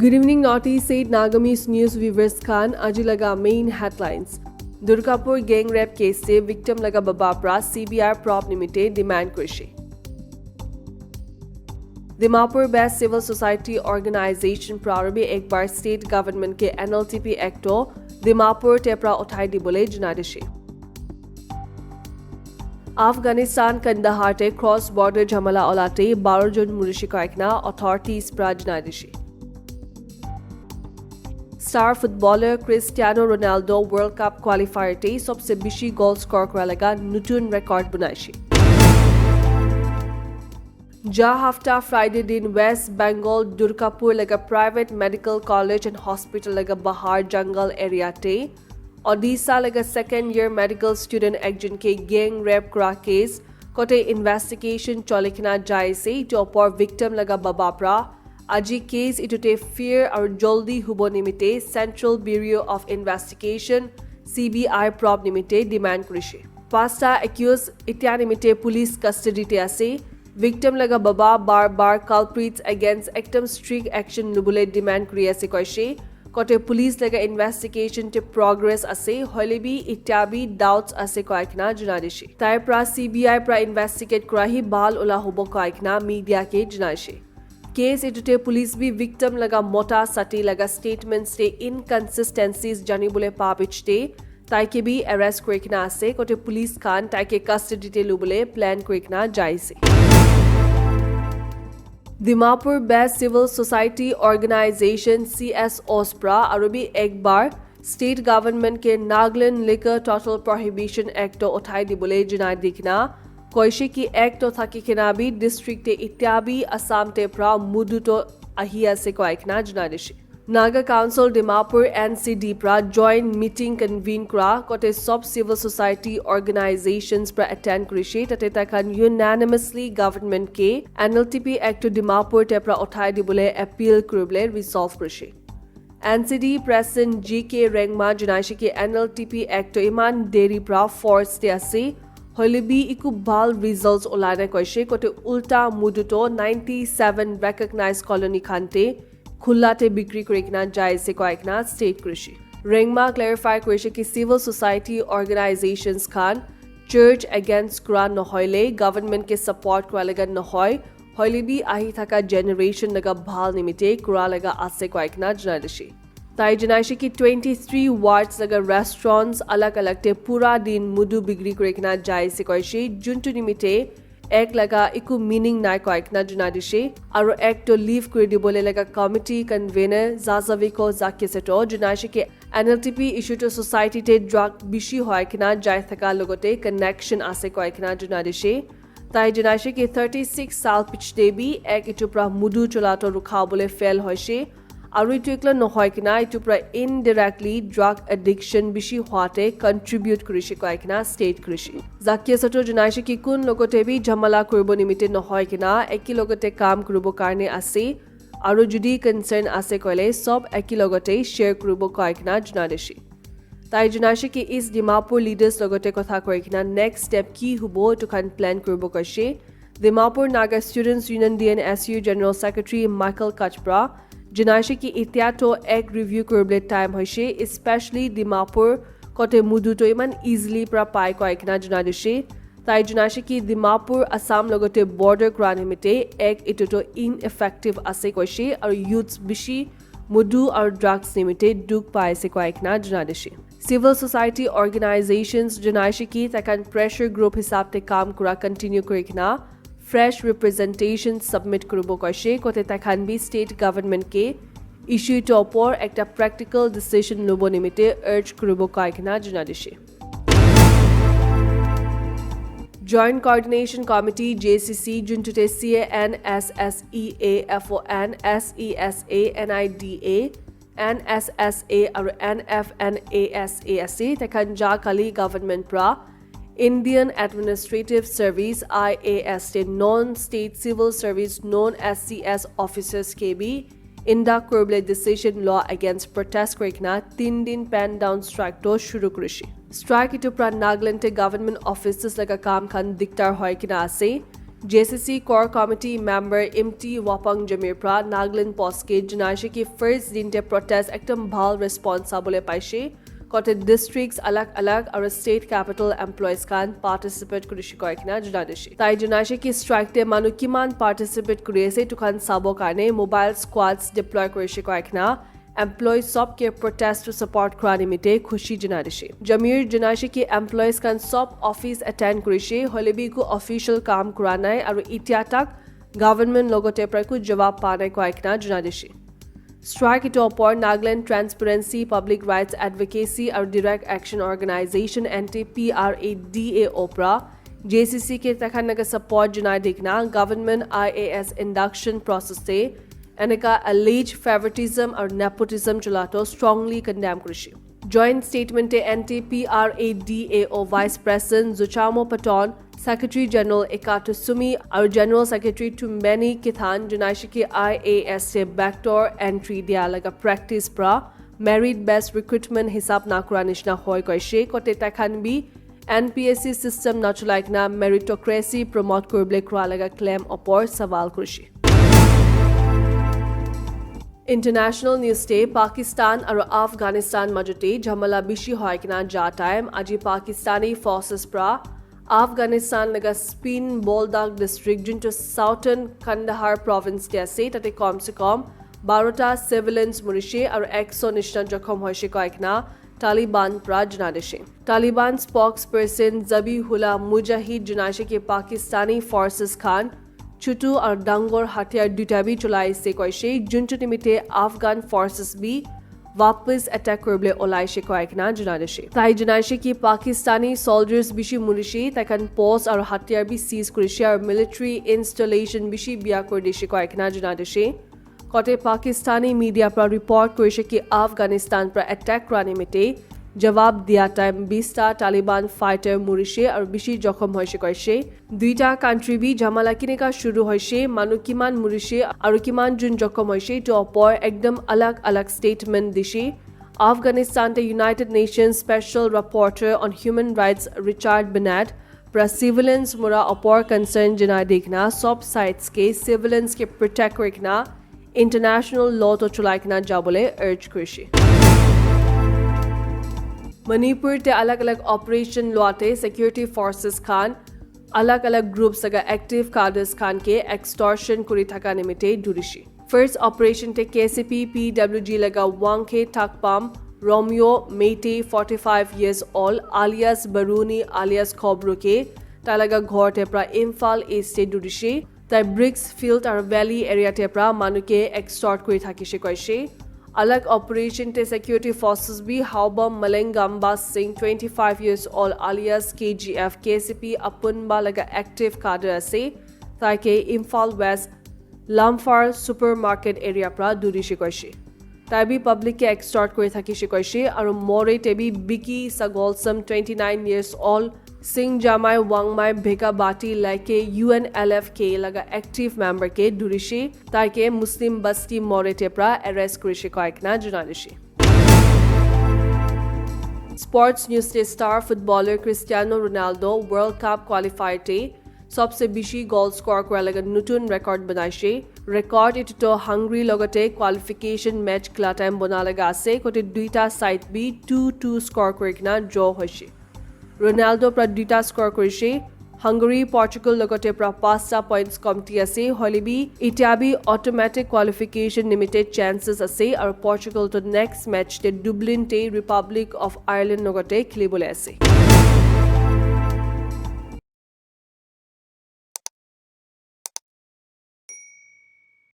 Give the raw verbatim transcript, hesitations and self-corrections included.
Good evening, Northeast State Nagamese News viewers khan. Aji laga main headlines. Durgapur gang rape case te victim laga baba pra C B I probe nimite demand kurishe. Dimapur based civil society organization pra aru bi ek bar state government ke N L T P Act to Dimapur te pra uthai dibole janai dishe. Afghanistan Kandahar te cross border jhamala olate baro jon murishi koikna authorities pra janai dishe. Star footballer Cristiano Ronaldo World Cup qualifier te sobse bishi goal score kura laga nutun record bunaishi. Ja hafta Friday din West Bengal Durgapur laga private medical college and hospital laga bahar jungle area te Odisha laga second year medical student ekjon ke gang rape kura case kote investigation choli kena jai ase. Etu opor victim laga baba pra aji case etu te fair aru joldi hubo nimite Central Bureau of Investigation, C B I, probe nimite demand kurishe. Pasta accused etia nimite police custody te ase. Victim laga baba bar bar culprits against ekdam strict action lubole demand kuri ase koishe. Kote police laga investigation te progress ase, hoile bi etia bi doubts ase koikena janai dishe. Tai pra C B I pra investigate kura hi bhal ola hobo koikena media ke janaishe. Case etu te police bi victim laga mota sati laga statements te inconsistencies janibole pa bichte tai ke bi arrest kuri kena ase, kote police khan tai ke custody te lubole plan kuri kena jai ase. Dimapur based civil society organization C S Os pra aru bi ek bar state government ke Nagaland Liquor Total Prohibition Act to uthai dibole janai di kena koishe ki act to thaki kena bi district te etia bi Assam te pra mudu to ahi ase koi kena janai dishe. Naga Council Dimapur N C D pra joint meeting convene kura kote sob civil society organizations pra attend kurishe, tate takhan unanimously government ke N L T P Act to Dimapur te pra uthai dibole appeal kuribole resolve kurishe. N C D President G K Rengma janaishe ki N L T P Act to iman deri pra force te ase, hoile bi eku bhal results olai nai koishe, kote ulta mudu to ninety seven recognized colony khan te khula te bikri kuri kena jai ase koi kena state kurishe. Rengma clarify kurishe ki civil society organizations khan church against kura nohoile, government ke support kura laga nohoi, hoile bi ahi thaka generation laga bhal nimite kura laga ase koi kena janai dishe. Tai janaishe ki twenty three wards laga restaurants alag alag te pura din mudu bikri kuri kena jai ase koishe, juntu nimite act laga eku meaning nai koi kena janai dishe, aru act to leave kuri dibole laga committee convener Zazaviko Zakyeseto janaishe ki N L T P issue to society te drug bishi hoi kena jai thaka logote connection ase koi kena janai dishe. Tai janaishe ki thirty six saal pichete bi act etu pra mudu chola to rukha bole fail hoishe, aru etu ekla nohoi kena etu pra indirectly drug addiction bishi hua te contribute kurishe koi kena state kurishe. Zakyeseto janaishe ki kun logote bi jhamala kuribo nimite nohoi kena eki logote kam kuribo karne ase, aru judi concern ase koile sob eki logote share kuribo koi kena janai dishe. Tai janaishe ki East Dimapur leaders logote kotha koi kena next step ki hubo etu khan plan kuribo koishe. Dimapur Naga Students Union D N S U General Secretary Michael Kachpra janaishe ki etia to act review kuribole time hoishe, especially Dimapur kote mudu to iman easily pra pai koi kena janai dishe. Tai janaishe ki Dimapur Assam logote border kura nimite act etu to ineffective ase koishe, aru youths bishi mudu aru drugs nimite dukh pai ase koi kena janai dishe. Civil society organizations janaishe ki takhan pressure group hisab te kam kura continue kuri kena fresh representation submit kuribo koishe, kote takhan bi state government ke issue to opor ekta practical decision lobo nimite urge kuribo koi kena janai dishe. Joint Coordination Committee, J C C, juntu te C A N S S E A F O N, S E S A N I D A, N S S A aru N F N A S A ase, takhan ja kali government pra Indian Administrative Service, I A S, te non state civil service, non S C S officers ke bi induct kuribole decision loa against protest kuri kena tin din pan down strike to shuru kurishe. Strike etu pra Nagaland te government offices laga kam khan diktar hoi kena ase. J C C Core Committee member Imti Wapang Jamir pra Nagaland Post ke janaishe ki first din te protest ekdam bhal response sabole paishe. Kote districts alag alag aru state capital employees khan participate kurishe koi kena janai dishe. Tai janaishe ki strike te manu kiman participate kuri ase etu khan sabo karne mobile squads deploy kurishe koi kena employees sob ke protest to support kura nimite khushi janai dishe. Jamir janaishe ki employees khan sob office attend kurishe, hoile bi eku official kam kura nai aru itya tak government logote pra eku jawab pa nai koi kena janai dishe. Strike etu opor Nagaland Transparency, Public Rights Advocacy aru Direct Action Organization, N T P R A D A O pra J C C ke takhan laga support janai dikna government I A S induction process te eneka alleged favoritism aru nepotism chulato strongly condemn kurishe. Joint statement te N T P R A D A O Vice President Zuchamo Patton, Secretary General Ekato Sumi aru General Secretary Tumeni Kithan janaishe ki I A S te backdoor entry dia laga practice pra merit based recruitment hisab na kura nishina hoi koishe kote takhan bi N P S C system na chulai kena meritocracy promote kuribole kura laga claim opor sawal kurishe. International news te Pakistan aru Afghanistan majote jhamala bishi hoi kena ja time aji Pakistani forces pra Afghanistan laga Spin Boldak district juntu southern Kandahar province te ase tate kom se kom barota civilians murishe aru ekso nishina jokhom hoishe koi kena Taliban pra janai dishe. Taliban spokesperson Zabihullah Mujahid janaishe ki Pakistani forces khan chutu aru dangor hatiyar duita bi cholai ase koishe, juntu nimite Afghan forces bi wapas attack kuribole olaishe koi kena janai dishe. Tai janaishe ki Pakistani soldiers bishi murishe, tai khan post aru hatiyar bi seize kurishe aru military installation bishi biya kuri dishe koi kena janai dishe. Kote Pakistani media pra report kurishe ki Afghanistan pra attack kura nimite jawab dia time bista Taliban fighter murishe aru bishi jokhom hoishe koishe. Duita country bi jhamala kineka shuru hoishe, manu kiman murishe aru kiman jun jokhom hoishe etu opor ekdam alag alag statement dishe. Afghanistan te United Nations Special Rapporteur on Human Rights Richard Bennett pra civilians mura opor concern janai dikna sob sides ke civilians ke protect kurikna international law to chulai kena jabole urge kurishe. Manipur te alag alag operation luate security forces khan alag alag groups laga active cadres khan ke extortion kuri thaka nimite durishe. First operation te K C P P W G laga Wangkhe Takpam Romeo Meitei forty-five years old alias Baruni alias Khobru ke tai laga ghor te pra Imphal East te durishe. Tai bricks field aru valley area te pra manu ke extort kuri thakishe koishe. Alag operation te security forces bi Haobam Malengamba Singh twenty-five years old alias K G F K C P Apunba laga active cadre ase. Tai ke Imphal West Lamphar supermarket area pra durishe koishe. Tai bi public ke extort kuri thakishe koishe aru more te bi Biki Sagolsam twenty-nine years old Singh Jamai Wangmai Bheka Bati laike U N L F K laga active member ke durishe, tai ke Muslim Basti Morete pra arrest kurishe koi kena janai dishe. Sports news te star footballer Cristiano Ronaldo World Cup qualifier te sobse bishi goal score kura laga nutun record banaishe. Record etu to Hungary logote qualification match khela time bona laga ase, kote duita side bi two two score kuri kena draw hoishe. Ronaldo pra duita score kurishe. Hungary, Portugal logote pra pasta points komti ase, hoile bi itya bi automatic qualification nimite chances ase, aru Portugal to next match te Dublin te Republic of Ireland logote khilibole ase.